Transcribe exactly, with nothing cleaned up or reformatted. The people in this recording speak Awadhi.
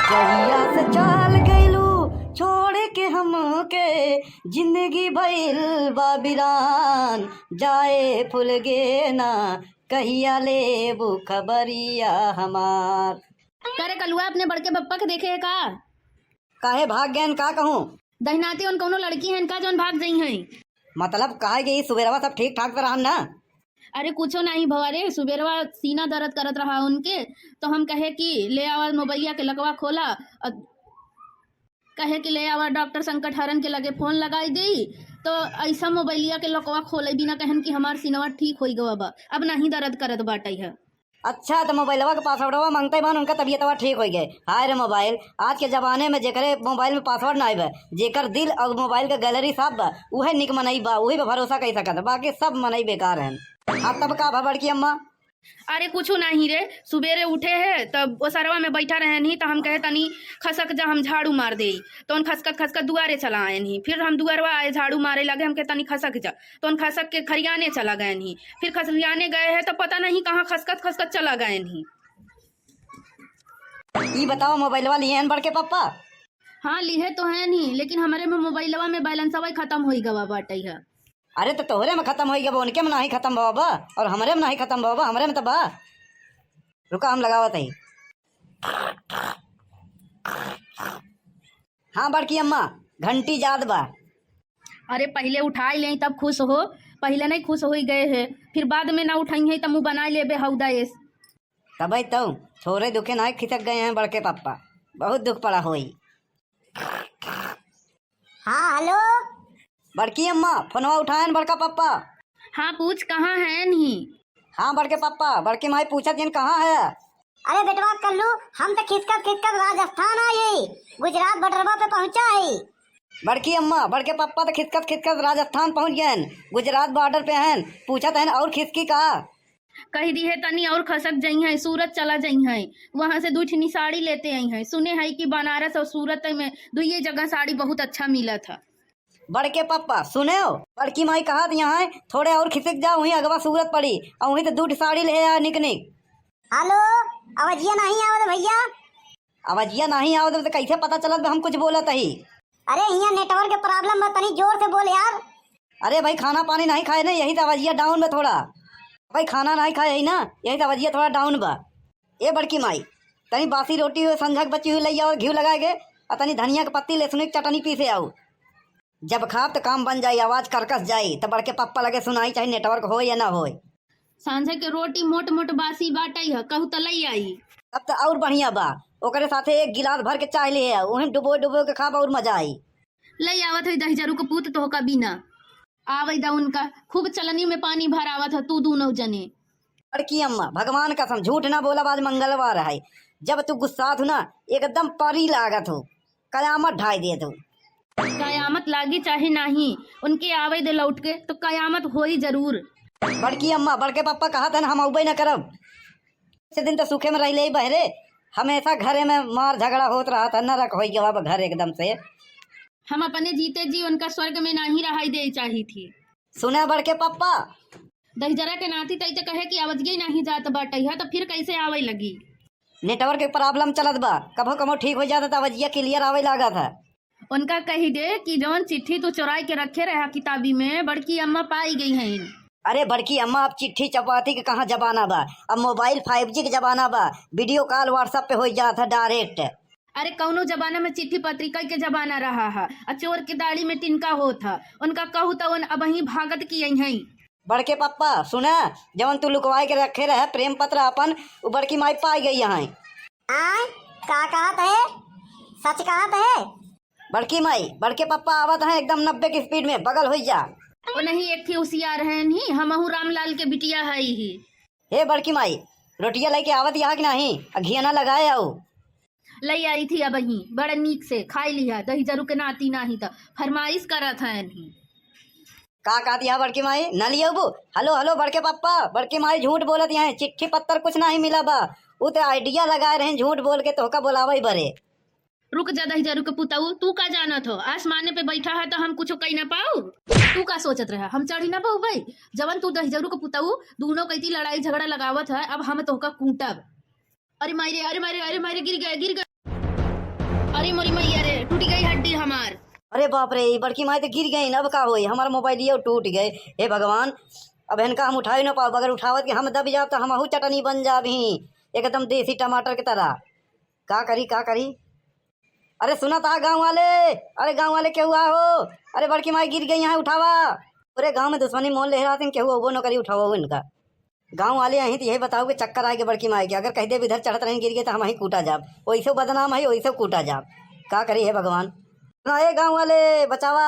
कहिया से चाल गइलू छोड़ के हमके, जिंदगी भइल बा बिरान, जाए फुलगेना, कहिया लेबू खबरिया हमार। करे कलुआ, अपने बड़के पप्पा के देखे है का? काहे भाग गएन का कहूँ? दहिनाते उन कौनो लड़की हैं का जौन भाग जइहैं? मतलब काहे कि ई सुबेरवा सब ठीक ठाक से रहन ना? अरे कुछो नाहीं भवा रे, सुबेरवा सीना दर्द करत रहा उनके, तो हम कहे कि ले आवा मोबाइलिया के लकवा खोला, अ, कहे कि ले आवा डॉक्टर संकट हरण के लगे फोन लगाई देई, तो ऐसा मोबाइलिया के लकवा खोले बिना कहन कि हमार सीनवा ठीक होई गवा बा, अब नाहीं दर्द करत बाटै है। अच्छा, तो मोबाइलवा के पासवर्डवा मांगते बहन, उनका तबियतवा ठीक होई गए। हाय रे मोबाइल, आज के जमाने में जेकरे मोबाइल में पासवर्ड नाहीं बा, जेकर दिल और मोबाइल के गैलरी साफ बा, उहे निक मनई बा, उही पे भरोसा कई सकत, बाकी सब मनई बेकार हैं। हाँ, तब का भा बड़की अम्मा? अरे कुछू नाहीं रे, सुबेरे उठे है तब ओसरवा में बैठा रहन ही, तो हम कहे तनी खसक जा, हम झाड़ू मार देई। तो उन खसकत खसकत दुआरे चला आयन ही, फिर हम दुआरवा आए झाड़ू मारे लगे, हम कहे तनी खसक जा, तो उन खसक के खरियाने चला गयन ही। फिर खरियाने गए हैं तो पता नहीं कहाँ खसकत खसकत चला गयन ही। ई बताओ, मोबाइलवा लिए हैं बड़के पप्पा? हाँ, लिहे तो हैं नहीं, लेकिन हमरे में मोबाइलवा में बैलेंसवा ही खत्म होई गवा बाटै है। अरे, तो तोहरे में खत्म होई गवा, उनके में नाहीं खत्म भवा बा, और हमरे में नाहीं खत्म भवा बा, हमरे में तो बा। रुका, हम लगावत हई। हाँ बड़की अम्मा, घंटी जात बा। अरे, पहिले उठाई लेई तब खुश हो, पहिले नहीं खुश होई गए है, फिर बाद में ना उठाइहैं त मुँह बनाई लेबे हौदा एस। तबै तो थोरे दुखे नाहीं खिसक गए हैं बड़के पप्पा, बहुत दुख पड़ा होई। हाँ, हेलो। बड़की अम्मा, फोनवा उठाएन बड़का पप्पा। हाँ, पूछ, कहाँ हैं नहीं? हाँ, बड़के पप्पा, बड़की माई पूछत जिन कहाँ है? अरे बेटवा कल्लू, हम तो खिसकत खिसकत राजस्थान आई, गुजरात बॉर्डरवा पे पहुँचा है। बड़की अम्मा, बड़के पप्पा तो खिसकत खिसकत राजस्थान पहुँच गए हैं, गुजरात बॉर्डर पे हैं, पूछत हैं और खिसकी का? कहि दिहे तनी और खसक जइहैं, सूरत चला जइहैं, वहाँ से दुइ ठिनी साड़ी लेते अइहैं। सुने है कि बनारस और सूरत में दुइये जगह साड़ी बहुत अच्छा मिलत है। बड़के पप्पा सुने हो, बड़की माई कहत यहाँ है, थोड़े और खिसक जा, वहीं अगवा सूरत पड़ी और वहीं से दुइ ठे साड़ी ले आ निक निक। हेलो, आवाजिया नहीं आवत भैया। आवाजिया नहीं आवत तो कैसे पता चलत बा हम कुछ बोलत ही? अरे हियाँ नेटवर्क के प्रॉब्लम बा, तनी जोर से बोल यार। अरे भाई, खाना पानी नहीं खाए ना, यही तो आवाजिया डाउन बा थोड़ा। भाई, खाना नहीं खाए यही ना, यही तो आवाजिया थोड़ा डाउन बा। ए बड़की माई, तनी बासी रोटी हुई, संझक बची हुई, ले आओ घी लगाए के, और तनी धनिया के पत्ती, लहसुन की चटनी पीसे आओ। जब खाब त काम बन जाई, आवाज करकस जाई, त बड़के पप्पा लगे सुनाई, चाहे नेटवर्क होय या ना होय। सांझे के रोटी मोट मोट बासी बाटै ह, कहू त लई आई। तब त और बढ़िया बा, ओकरे साथे एक गिलास भर के चाय ले आ, उहें डुबो डुबो के खाब और मजा आई। लई आवत है दहिजरू के पूत तोहका बिना। आवै दा उनका, खूब चलनी में पानी भरावत ह तू दूनौ जने। बड़की अम्मा, भगवान कसम झूठ ना बोलब, आज मंगलवार है, जब तू गुस्सात हो ना एकदम परी लागत हो। कयामत ढाई देत हो। कयामत लागी चाहे नाही, उनके आवै दे लौट के, तो कयामत होई जरूर। बड़की अम्मा, बड़के पप्पा कहत हन, हम अउबे न करब। से दिन तो सुखे में रह ले बहरे, हमेशा घरे में मार झगड़ा होत रहत है, नरक होई गवा बा घर एकदम से। हम अपने जीते जी उनका स्वर्ग में नाही रहाई दे चाही थी। सुने बड़के पप्पा। दहिजरा के नाती तई ते कहे कि आवाजिया ही नाही जात बाटै है, तो फिर कैसे आवै लगी? नेटवर्क के प्रॉब्लम चलत बा, कभो कभो ठीक हो जाता तो आवाजिया क्लियर आवै लागत है। उनका कही दे कि जौन चिट्ठी तू चुराई के रखे रहा किताबी में, बड़की अम्मा पाई गई हैं। अरे बड़की अम्मा, अब चिट्ठी चपाती के कहाँ जमाना बा, अब मोबाइल फाइव जी के जमाना बा, वीडियो कॉल WhatsApp पे हो जात है डायरेक्ट। अरे कौनो जमाना में चिट्ठी पत्रिका के जमाना रहा है, आ चोर के दाढ़ी में तिनका होत है, उनका कहू तो उन अबही भागत की आई हैं। बड़के पप्पा, सुना, जवन तू लुकवाए के रखे रहे प्रेम पत्र अपन, उ बड़की माई पाई गई हैं। आय, का कहत है? सच कहत है? बड़की माई, बड़के पप्पा आवत हैं एकदम नब्बे की स्पीड में, बगल होई जा। ओ नहीं, एक थी होशियार है नहीं, हमहू रामलाल के बिटिया है ही। हे बड़की माई, रोटिया लेके आवत यहाँ कि नहीं? आ घिया ना लगाए आओ। लई आई थी अबही, बड़ा नीक से खाई लिहा, दहिजरू के नाती नाही त फरमाइश करत है नहीं। का कहत यहाँ बड़की माई, न लियबू? हेलो, हेलो, बड़के पप्पा, बड़की माई झूठ बोलत यहाँ, चिट्ठी पत्तर कुछ नाही मिला बा। उ ते आइडिया लगाए रहे झूठ बोल के तोहका बोलावै बरे। रुक जा दहिजरू के पुतऊ, तू का जानत हो? आसमाने पे बैठा है तो हम कुछो कही ना पाऊ? तू का सोचत रहा हम चढ़ी ना पाऊ भाई? जवन तू दहिजरू के पुतऊ दूनौ कैती लड़ाई झगड़ा लगावत है, अब हम तोहका कूटब। अरे माई रे, अरे माई रे, अरे माई रे, गिर गया, गिर गया। ए मोरी मैया रे, टूट गई हड्डी हमार। अरे बाप रे, ई बड़की माई तो गिर गई, अब का होई? हमार मोबाइलियो टूट गए। हे भगवान, अब इनका हम उठाए न पाओ, अगर उठावत के हम दब जाब तो हमहू चटनी बन जाब ही, एकदम देसी टमाटर के तरह। का करी, का करी? अरे सुनत हा गाँव वाले, अरे गाँव वाले केहू आ हो, अरे बड़की माई गिर गई है, उठावा। अरे गाँव में दुश्मनी मोल ले रहतिन, केहू अउबो न करी, उठावा इनका। गाँव वाले अहीं तो यही बताओ कि चक्कर आए के बड़की माई के, अगर कह देब इधर चढ़त रही गिर गए तो हम अहीं कूटा जाब, वैसे बदनाम है वैसे कूटा जाब। का करी हे भगवान? ना ए गाँव वाले बचावा,